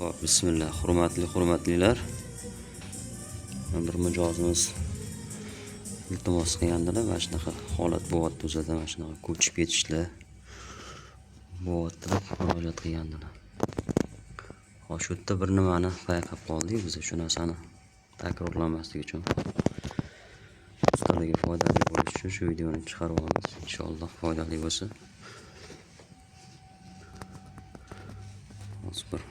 Hop, bismillah, hurmatli hurmatlilar. Bir mijozimiz iltimos qilgandilar, mana shunaqa holat bo'lyapti o'zida, mana shunaqa ko'chib ketishlar bo'lyapti deb murojaat qilgandilar. Hop, shu yerda bir nimani payqab qoldik biz, shu narsani takrorlanmaslik uchun, ustalarga foydali bo'lishi uchun shu videoni chiqaryapmiz. Inshaalloh foydali bo'lsa. Hozir bir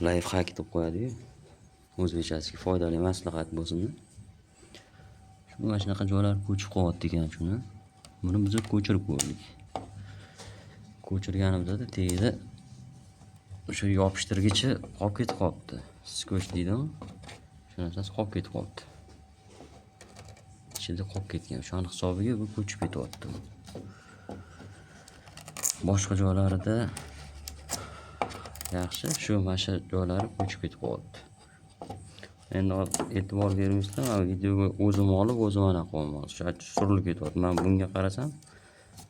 лайфхак deb qo'yadi-yu, o'zbekchasiga foydali maslahat bo'lsin. Shu mana shunaqa joylar ko'chib qolyapti ekan shuni. Buni biz ko'chirib ko'rdik. Ko'chirganimizda tagida o'sha yopishtirgichi qolib ketib qolibdi. Скотч deydimi? Shu narsasi qolib ketib qolibdi. Ichida qolib ketgan. O'shani hisobiga bu ko'chib ketyapti. Boshqa joylarida yaxshi, shu mana shu joylari ko'chib ketib qolyapti. Endi e'tibor bermaysizlar, man videoga o'zim olib, o'zim anaqa qilyapman. Shu surilib ketyapti. Man bunga qarasam,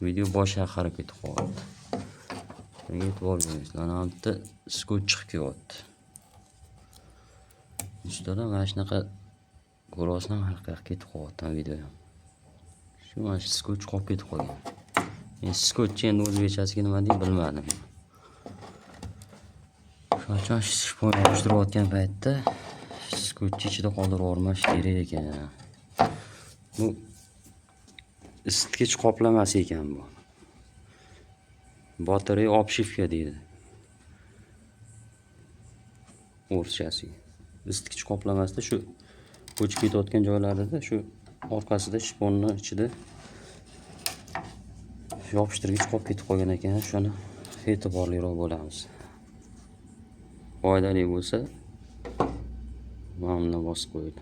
video boshqa qarab ketib qolyapti. Bunga e'tibor bermaysizlar. Mana bu yerda скотч chiqib kelyapti. Ustalar mana shunaqa ko'ryapsizlar, mana yoqqa ketib qolyapti video ham. Shu mana shu скотч qolib ketib qolgan. Endi скотч endi o'zbekchasiga nima deydi, bilmadim. Shuning uchun shpon yopishtirayotgan paytda скотч ichida qoldirib yubormash kerak ekan. Bu isitgich qoplamasi ekan bu. Батарея обшивка deydi. O'rischasiga. Isitgich qoplamasida shu ko'chib ketayotgan joylarida shu orqasida shponni ichida yopishtirgich qolib ketib qolgan ekan. Shuni e'tiborliroq bo'lamiz. Foydali bo'lsa, mana bundan bosib qo'ying.